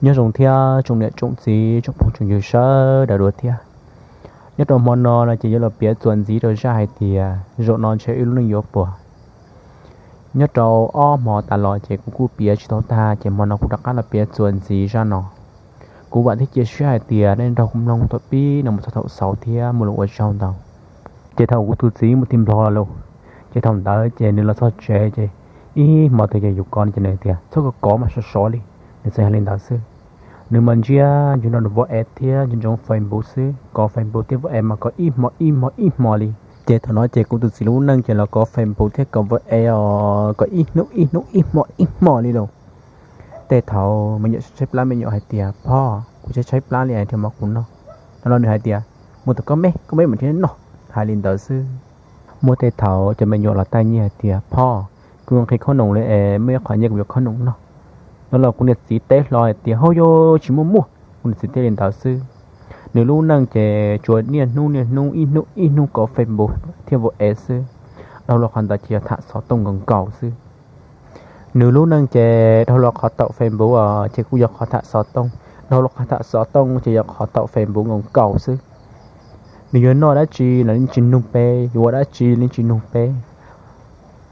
Nyob zoo thiab tsoom niam tsoom txiv tsoom phooj tsoom ywg sawv daws dua thiab. Nyob rau hmo no no ces yuav los piav txuas ntxiv rau zaj hais tias zaum no ntshe wb lub neej yuav puas. Nyob rau ob hmo tas los ces kuv kuj piav tsis tau tag ces hmo no kuv rov qab los piav txuas ntxiv zaj no. Kuv vam thiab cia siab hais tias nej nrog kuv mloog thaum pib no mus txog thaum xaus thiab muaj lus ua tsaug ntau. Ces thaum kuv tus txiv mus tim Nplog los, ces thaum ntawd ces nws los txog tsev ces ib hmo twg ces yus kov no ces nws tias txhob kov kov mas sov sov li, nws txawm hais li ntawd xwb. Nws mas ntsia ntsoov WhatsApp thiab ntsoov Facebook xwb, kov Facebook thiab WhatsApp mas kov ib hmo ib hmo ib hmo li. Ces thaum no ces kuv tus txiv lub neej ces los kov Facebook thiab kov WhatsApp os, kov ib hnub ib hnub ib hmo ib hmo li lauj. Tej thaum me nyuam tshaib plab me nyuam hais tias pog, kuv tshaib tshaib plab li es nrhiav mov kuv noj. No los nws hais tias mus tom koj meb, koj meb mam nrhiav noj, hais li ntawd xwb. Muaj tej thaum cov me nyuam los taij nyiaj hais tias pog, kuv yuav nqhis khob noom li es muaj ib qho nyiaj kuv yuav khob noom noj. No los kuv niam txiv teb hlo hais tias hauj yog tsis muaj muaj, kuv niam txiv teb li ntawd xwb. Nws lub neej ces tsuas niaj hnub niaj hnub ib hnub ib hnub kov Facebook thiab WhatsApp xwb. Dhau los qhov ntawd ces yog tham xov tooj nkaus nkaus xwb. Nws lub neej ces dhau los qhov taum Facebook os ces kuj yog qhov tham xov tooj, dhau los qhov tham xov tooj ces yog qhov taum Facebook nkaus nkaus xwb. Nws yuav noj dab tsi los nws tsis nug peb, yuav ua dab tsi nws tsis nug peb.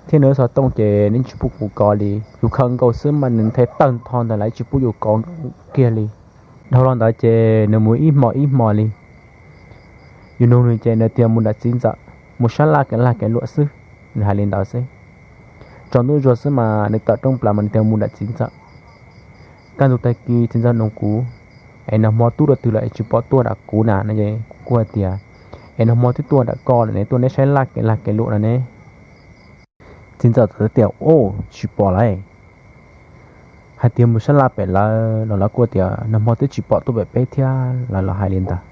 Thiab nws lub xov tooj ces nws tsis pub kuv kov li, yus khaws nkaus xwb mas nws nthe tawg ntho ntawd lawv tsis pub yus kov kiag li. Dhau los ntawd ces nws mus ib hmo ib hmo li. Yus nug nws ces nws tias mus nram txiv ntxawm, mus sab laj kev lag kev luam xwb, nws hais li ntawd xwb. Tsaus ntuj zuag xwb mas nws tawm rooj plaws mas nws tias mus nram txiv ntxawm. Kaj ntug tag kis txiv ntxawm nug kuv, es nag hmo tub rau twg lawm es tsis pom tuaj nram kuv na no es kuv kuj hais tias es nag hmo twb tuaj nram koj lawm ne, tuaj neb sab laj kev lag kev luam no ne. Txiv ntxawm txawm tias o, tsis pom lawm. Hais tias mus sab laj pem lawv los lawv kuj tias nag hmo twb tsis pom tuaj pem peb thiab, lawv los hais li ntawd.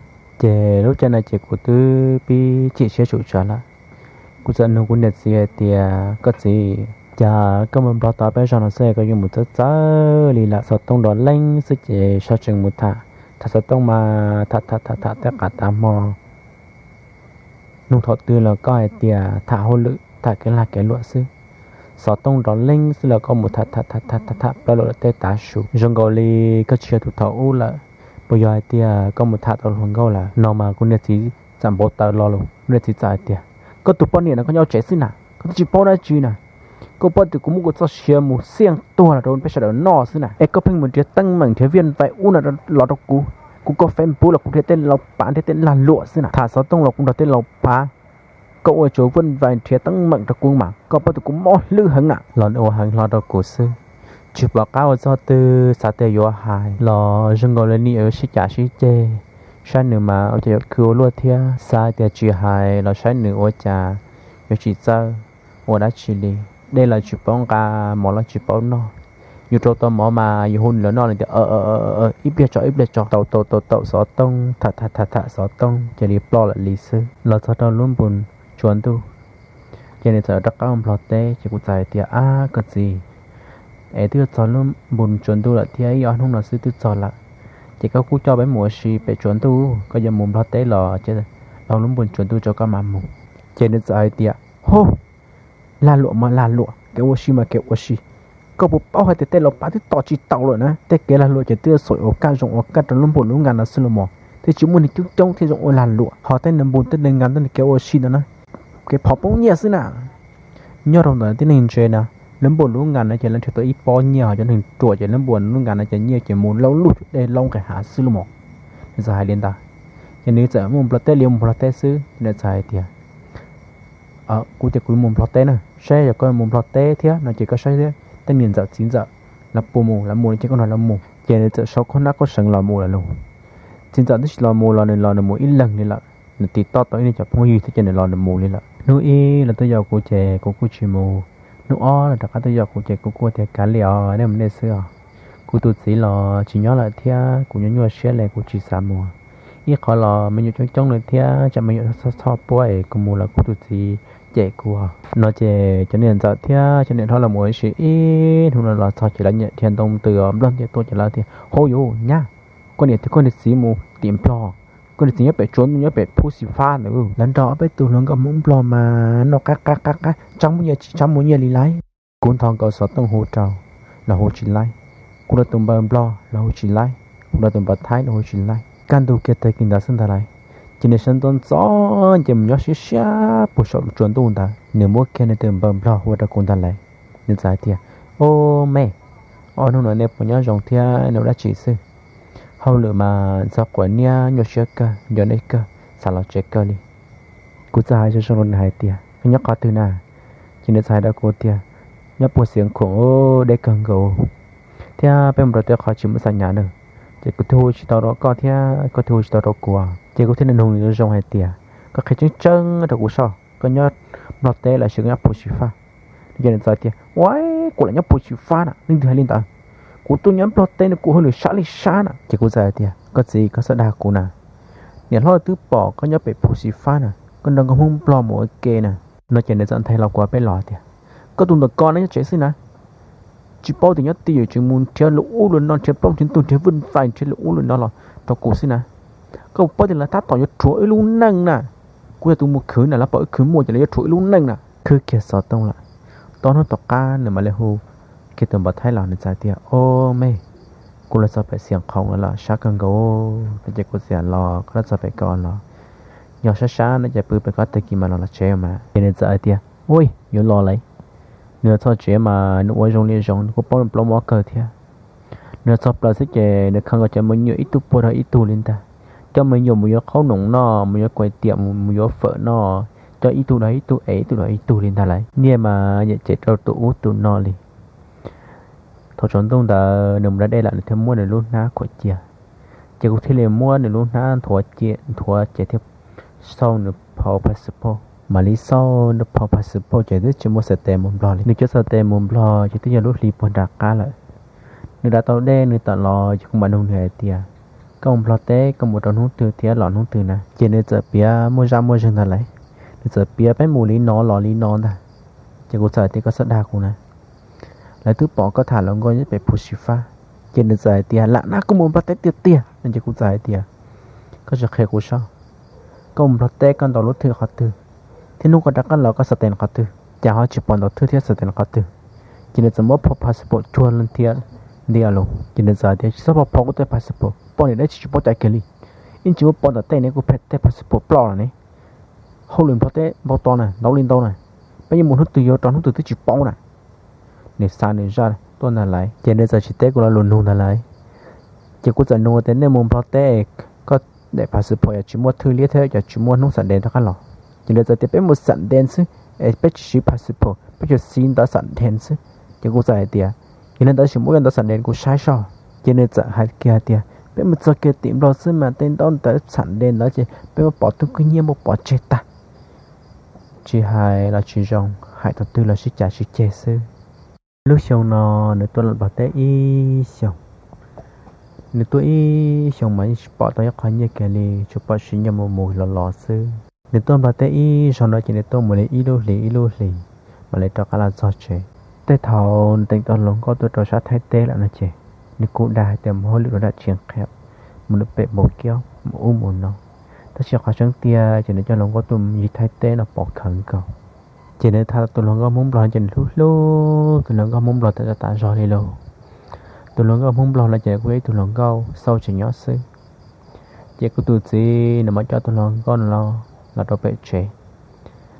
Ces lub caij no ces kuv twb pib chim siab tsum tsawv lawm. Kuv txawm nug kuv niam txiv hais tias koj txiv, cas koj mus Nplog tau peb zaug no xwb koj yuav mus txawv txawv li lawm, xov tooj nrov leeb xwb ces sawv tsees mus tham, tham xov tooj mas tham tham tham tham tej qav tas hmo. Nug thaum twg los koj hais tias tham hauj lwm tham kev lag kev luam xwb, xov tooj nrov leeb xwb los koj mus tham tham tham tham tham plaub lawm tej tav su, zoo nkaus li koj tsis yog tus thaum ub lawm. Puas yog hais tias koj mus tham tau hluas nkauj lawm no? Mas kuv niam txiv txawm npau taws lo lus, kuv niam txiv txawm hais tias koj tus poj niam no koj nyob tsev xwb na, koj twb tsis paub dab tsi na. Koj paub tias kuv muab kuv txoj sia mus xiaj tuag los rau peb sawv daws noj xwb na, es koj pheej mus nrhiav teeb meem nrhiav viaj vais ub no los rau kuv. Kuv koj Facebook los kuv nrhiav tej laus pav nrhiav tej lag luam xwb na, tham xov tooj los kuv nrog tej laus pav. Koj ua tsuas viaj vais nrhiav teeb meem rau kuv mas koj paub tias kuv mob hlwb heev na. Los nws ua heev hlo rau kuv xwb, tsis pom qab ua txog twg, xav tias yuav hais los zoo nkaus li nws yuav sib cav sib ceg, saib nws mas ua cas yuav khwv ua luaj thiab, xav tias tsis hais los saib nws ua cas yuav tsis txawj ua dab tsi li. Dej los tsis paub nqa, mov los tsis paub noj. Yus rau tau mov mas yus hu nws los noj, nws tias ib pliag tso ib pliag tso, taum taum taum taum xov tooj, tham tham tham tham xov tooj cia li ploj lawm li xwb. Los txog rau lub npus tsuas ntuj, ces nws txawm rov qab mus Nplog teb, ces kuv txawm hais tias ab koj txiv, es twb txog lub npus tsuas ntuj lawm thiab, ib ob hnub no xwb twb txog lawm, ces koj kuj coj peb mus ua si pem tsuas ntuj, koj yuav mus Nplog teb los ces los lub npus tsuas ntuj rau koj mam mus. Ces nws txawm hais tias hub, lag luam mas lag luam, kev ua si mas kev ua si. Koj puas paub hais tias tej laus pav twb tos tsis tau lawm na, tej kev lag luam ces twb xaum ua kaj zoo ua kaj rau lub npus lub ngas no xwb los mas, twb tsis muaj neeg coob coob thiaj zoo ua lag luam, ho tej neeg npus tej neeg ngas tej kev ua si ntawd na, kev phom poob nyiaj xwb na. Nyob rau ntawm tib neeg ntse na, lub npus lub ngas no ces lawv nrhiav tau ib pob nyiaj, ho cov neeg ruam ces lub npus lub ngas no ces nyiaj ces mus laub lug dej laub nqis hav xwb los mas. Nws txawm hais li ntawd, ces nws txawm mus Nplog teb li mus Nplog teb xwb, nws txawm hais tias kuv ces kuv mus Nplog teb na, saib yog koj mus Nplog teb thiab no ces koj saib thiab tej niam ntxawm txiv ntxawm lawv puas mus, lawv mus ces koj nrog lawv mus. Ces nws txawm sau khaub hnab khaub seev los mus lawm lauj. Txiv ntxawm twb tsis los mus los nws los nws mus ib leeg li lawm, nws tiv toj tau ib niag cov phooj ywg thiab ces nws los nws mus li lawm. Hnub ib lawv tuaj yaum kuv ces kuv kuj tsis mus, hnub ob lawv rov qab tuaj yaum kuv ces kuv kuj tias kav liam os, nej mus nej xwb os. Kuv tus txiv los tsis nyob lawm thiab kuv nyuaj nyuaj siab li kuv tsis xav mus. Ib qhov los me nyuam coob coob li thiab tsam me nyuam txhoj txhoj puab es kuv mus los kuv tus txiv cem kuv no. Ces cov niam ntxawm thiab cov niam hlob los mus ua si ib hnub no los txog ces lawv nyiam dhia ntoo ntws os, nplog ntiaj tuaj ces lawv tias hauj yus nyab, koj niam thiab koj niag txiv mus tim Nplog, koj niag txiv nyob pem tsuas ntuj nyob pem phub xim fab ntawd, lawv nrog ob peb tug hluas nkauj Hmoob Nplog mas noj qab qab qab qab, tsab muaj nyiaj tsis tsab muaj nyiaj li lauj. Kuv ntho nkaus xov tooj hu rau los hu tsis laib, Hu rau tus npawg nplog los hu tsis laib, hu rau tus npawg thaib los hu tsis laib. Kaj ntug kiag tag kis ntawd xwb ntag lauj, ces nws sawv ntxov ntxov ces mus nyob siab siab puag saum tsuas ntuj ntawd, nws muab kiag nws tus npawg nplog hu rau kuv ntag lauj. Nws txawm hais tias, Ob me, ob hnub no nej puas nyob zoo thiab nyob ua dab tsi xwb? Hauj lwm mas ntxhov quav niab nyuaj siab kawg, nco nej kawg, xav los tsev kawg li. Kuv txawm hais zoo zoo rau nws hais tias, Koj nyob qhov twg na? Ces nws txawm hais rau kuv tias, Nyob puag Xiav Khoom, deb kawg nkaus, thiab peb mus rau tej qhov tsis muaj xam nyas na. Ces kuv thiaj hu tsis tau rau koj thiab koj thiaj hu tsis tau rau kuv. Ces kuv thiaj li nug nws zoo zoo hais tias, Koj qhia tseeb tseeb rau kuv soj, koj nyob Nplog teb los sis koj nyob Phu Xi Fab? Ces nws txawm tias, Ua, kuv lam nyob Phu Xi Fab na, leej twg hais li ntawd? Kuv tuaj nyob Nplog teb no kuv hauj lwm sab li sab na. Ces kuv txawm hais tias, Koj txiv, koj txhob dag kuv na, niam hlob twb pom koj nyob pem Phu Xi Fab na, koj nrog nkauj Hmoob Nplog mus ua ke na. No ces nws txawm nthe los kuv peb los tias, Koj tus ntawm ko nyob tsev xwb na, tsis paub tias nyob twj ywm tseem mus nrhiav lus ub lus no, nrhiav plaub nrhiav ntug, nrhiav vwj vais, nrhiav lus ub lus no los rau kuv xwb na. Koj puas paub tias lawv tab tom yuav rhuav wb lub neej na? Kuv yog tus mus khwv na, lawv pom wb khwv muaj ces lawv yuav rhuav wb lub neej na. Khwb kiag xov tooj lawm, tau hnub tom qab nws mam li hu kiag tus npawg thaib los, nws txawm tias, Ob me, kuv los txog pem Xiav Khoom no los sab kawg nkaus no. Ces kuv txawm los, Koj los txog pem ko los? Yog sab sab no ces pw pem ko tag kis mas los los tsev mas. Ces nws txawm hais tias, Ua, yuav los lawm. Nws los txog tsev mas nws ua zoo li zoo, nws kuj paub nws plaub mob kawg thiab. Nws los txog plaws xwb ces nws khaws nkaus cov me nyuam ib tug puag rau ib tug li ntag. Coj me nyuam mus yuav qhaub noom noj, mus yuav kuais tiam, mus yuav fawm noj, coj ib tug rau ib tug, es ib tug rau ib tug li ntag lauj. Niaj mas nyiam cem rau tus ub tus no li. Thaum tsaus ntuj ntawd nws mus da dej lawm nws thiaj muab nws lub hnab khuam cia. Ces kuv thiaj li muab nws lub hnab nthuav cia, nthuav ces thiaj xauj nws phau passport. Mam li xauj nws phau passport ces twb tsis muaj xav tes mus Nplog li. Nws cov xav tes mus Nplog ces twb yog lub hli puag nram qab lawm. Nws da tau dej nws tawm los ces kuv mam nug nws hais tias, Koj mus Nplog teb koj mus rau hnub twg thiab los hnub twg na? Ces nws txawm piav muaj zaj muaj zeeg ntag lauj. Nws txawm piav peb mus li no los li no ntag. Ces kuv txawm hais tias, Koj txhob dag kuv na, lawv twb pom koj tham hluas nkauj nyob pem Phu Xi Fab. Ces nws txawm hais tias, Lam na, kuv mus Nplog teb tiag tiag no. Ces kuv txawm hais tias, Koj tsis qhia kuv soj, koj mus Nplog teb koj ntaus lub thwj qhov twg, thiab hnub koj rov qab los koj xav tes qhov twg? Cas ho tsis pom ntaus thwj thiab xav tes qhov twg? Ces nws txawm muab phau passport cuag ntiag ntiag los. Ces nws txawm hais tias, Tsis txhob pom phau kuv tej passport, poj niam dab tsi tsis paub cai kiag li. Ib ntsis muab pov ntawm tej ne, kuv phem tej passport ploj los ne. Hauj lwm Nplog teb npau taws na, ntau li ntau na, peb yuav mus hnub twg yuav rov hnub twg twb tsis paub na. Nws xa nws zaj tuaj ntag lauj, ces nws txawm tsis teb kuv lo lus nug ntag lauj. Ces kuv txawm nug tias, Nej mus Nplog teb, koj daim passport yog tsis muaj thwj liab thiab yog tsis muaj hnub xam des rov qab los? Ces nws txawm tias, Peb mus xam des xwb, es peb tsis siv passport, peb tsuas siv ntawv xam des xwb. Ces kuv txawm hais tias, Yog li ntawd sim muab ntawv xam des kuv saib soj. Ces nws txawm hais kiag hais tias, Peb mus txog kiag tim Nplog xwb mas tej ntaub ntawv xam des ntawd ces peb muab pov tub kwj nyiaj muab pov tseg tag. Tsis hais los tsis zoo, hais thaum twg los sib cav sib ceg xwb. Lub xyoo no nws tuaj los Nplog teb ib xyoos. Nws tuaj ib xyoos mas yeej tsis pom tau ib qho nyiaj kiag li, tsuas pom siv nyiaj mus mus los los xwb. Nws tuaj Nplog teb ib zaug no ces nws tuaj mus li ib lub hlis ib lub hlis, mam li rov qab los txog tsev. Tej thaum nws teem tau hluas nkauj tuaj rau sab Thaib teb lawm no ces nws kuj dag hais tias mus hauj lwm rau dab tsi qhia, mus pem npau kiab mus ub mus no. Tab sis qhov tseeb tiag ces nws coj hluas nkauj tuaj mus yig Thaib teb no pom khawv nkaus. Ces nws tham tus hluas nkauj Hmoob Nplog ces nws hlub hlub tus hluas nkauj Hmoob Nplog tas zog li lauj. Tus hluas nkauj Hmoob Nplog no ces kuj yog ib tug hluas nkauj xauj tseem nyob xwb. Ces kuv tus txiv nws mam coj tus hluas nkauj no los rau pem tsev.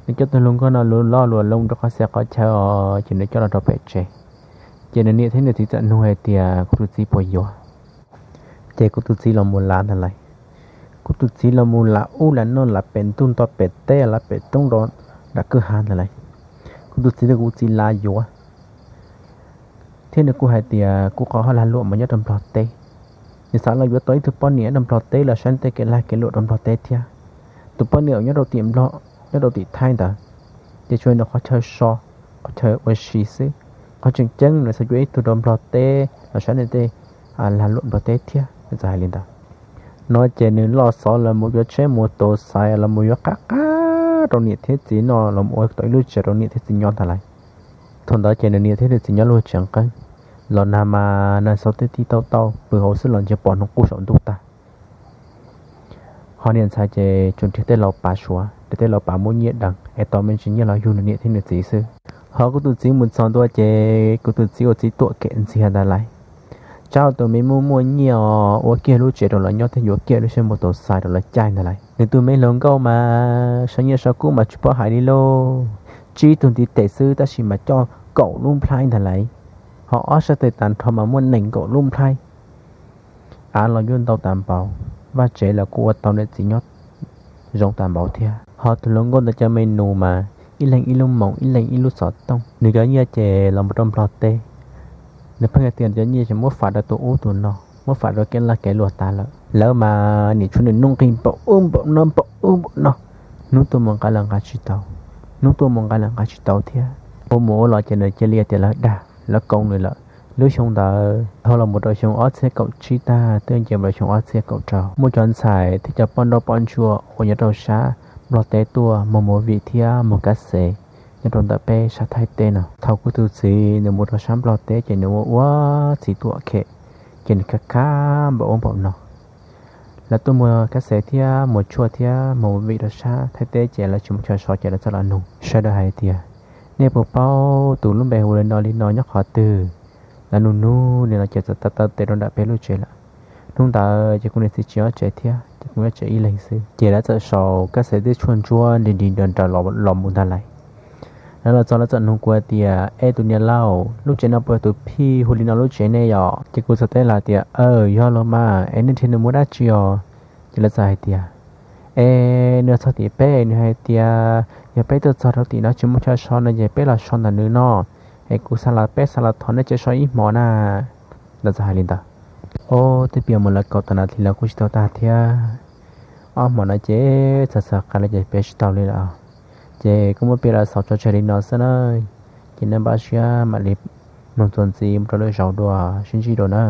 Nws coj tus hluas nkauj no lus loj lus loo rau qhov xav qhov chaw os, ces nws coj los rau pem tsev. Ces nws niam thiab nws txiv txawm nug hais tias kuv tus txiv puas yuav. Ces kuv tus txiv los mus lav ntag lauj. Kuv tus txiv los mus lav ub lav no, lav pem ntuj nto pem teb, lav pem roob nram kwj ha ntag lauj. Kuv tus txiv tias kuv txiv lav yuav, thiab nws kuj hais tias kuv qhov hauj lag luam mas nyob rau Nplog teb. Nws xav los yuav tau ib tug poj niam rau Nplog teb los saib tej kev lag kev luam rau Nplog teb thiab. Tus poj niam uas nyob rau tim Nplog, nyob rau tim Thaib ntawd, ces tsuas yog nws qhov chaw so, qhov chaw ua si xwb. Qhov tseem ceeb nws xav yuav ib tug rau Nplog teb los saib nws tej lag luam Nplog teb thiab, nws txawm hais li ntawd. No ces nws loj xov los mus yuav tsheb mus tus xaiv los mus yuav qab qab rau niam thiab txiv noj, los mus ua tau ib lub tsev rau niam thiab txiv nyob ntag lauj. Thaum ntawd ces nws niam thiab nws txiv nyob lub tsev nqeeb, los nag mas nag xaus twb tib tauj tauj pw hauv xwb los ntsiag pom hnub qub saum ntuj tag. Ho niam ntxhais ces tsuas nrhiav tej laus pav suav, nrhiav tej laus pav muab nyiaj deev es tau me ntsis nyiaj los yug nws niam thiab nws txiv xwb. Ho kuv tus txiv mus txog ntua ces kuv tus txiv ua txiv tuam kem ntxiag ntag lauj. Tsab tus me muaj muaj nyiaj os, ua kiag lub tsev rau lawv nyob thiab yuav kiag lub siab npau taws xais rau lawv caij ntag lauj. Nws tus me hluas nkauj mas sau nyiaj sau kub mas tsis paub hais li lauj. Tsib tug ntiv tes xwb tab sis mas coj kaum lub nplhaib ntag lauj. Ho ob sab tes tag nrho mas muaj nees nkaum lub nplhaib. Av los yuav ntau tas npaum, vaj tsev los kuj ua tau niam txiv nyob zoo tas npaum thiab. Ho tus hluas nkauj ntawd cov me nus mas ib leeg ib lub moos, ib leeg ib lub xov tooj. Nws cov nyiaj ces los mus rau Nplog teb, nws pheej hais tias nws cov nyiaj ces muab fam rau tus ub tus no, muab fam rau kev lag kev luam tas lawm. Lawv mas nim tshuav nws nuj nqis npaum ub npaum no npaum ub npaum no. Hnub tuaj mus nqa los nqa tsis tau, hnub tuaj mus nqa los nqa tsis tau thiab. Ua mus ua los ces nws cia li tias lawv dag lawv koom nws lawm. Lub xyoo ntawd dhau los mus rau xyoo ob txhiab kaum tsib tag twb nce mus rau xyoo ob txhiab kaum rau, muaj cov ntxhais thiab cov poj nrauj poj ntsuam uas nyob rau sab Nplog teb tuaj mus movie thiab mus kab xev nyob rau ntawm peb sab Thaib teb no. Thaum kuv tus txiv nws mus rau sab Nplog teb ces nws ua ua txiv tuam khem, ces nws khab khab npaum ub npaum no. Lawv tuaj mus kab xev thiab mus tshuaj thiab mus movie rau sab Thaib teb ces lawv tsis muaj chaw so ces lawv txawm los nug sawv daws hais tias, nej puas paub tus lub npe hu li no li no nyob qhov twg? Lawv nug nug li no ces txawm taw taw tes rau nram peb lub tsev lawm. Hnub ntawd ces kuv niam txiv tsis nyob tsev thiab ces kuv nyob tsev ib leeg xwb. Ces lawv txawm sau kab xev thiab tshuaj ntsuab nrig nrig nraws nraws los mus ntag lauj. Lawv los txog lawv txawm nug kuv hais tias, es tus niam laus, lub tsev no puas yog tus phij hu li no lub tsev ne yom? Ces kuv txawm teb lawv tias, aw, yog los mas, es nej nrhiav nws mus dab tsi os? Ces lawv txawm hais tias, es nws txog tim peb, nws hais tias yog peb tuaj txog rau tim no tsis muaj chaw so no ces peb los so ntawm nws no, es kuv xa los, peb xa los thov nej cia so ib hmos na. Lawv txawm hais li ntawd. Ob, twb piav mus lawv kaum tawm nas this los kuj tsis tau tag thiab. Ob hmos no ces txawm txawm qab lawm ces piav tsis tau li lawm. Ces kuv muab piav los xaus tso tseg li no xwb na. Ces nej npaj siab mam li mloog txuas ntxiv mus rau lwm zaus dua, sib ntsib dua na.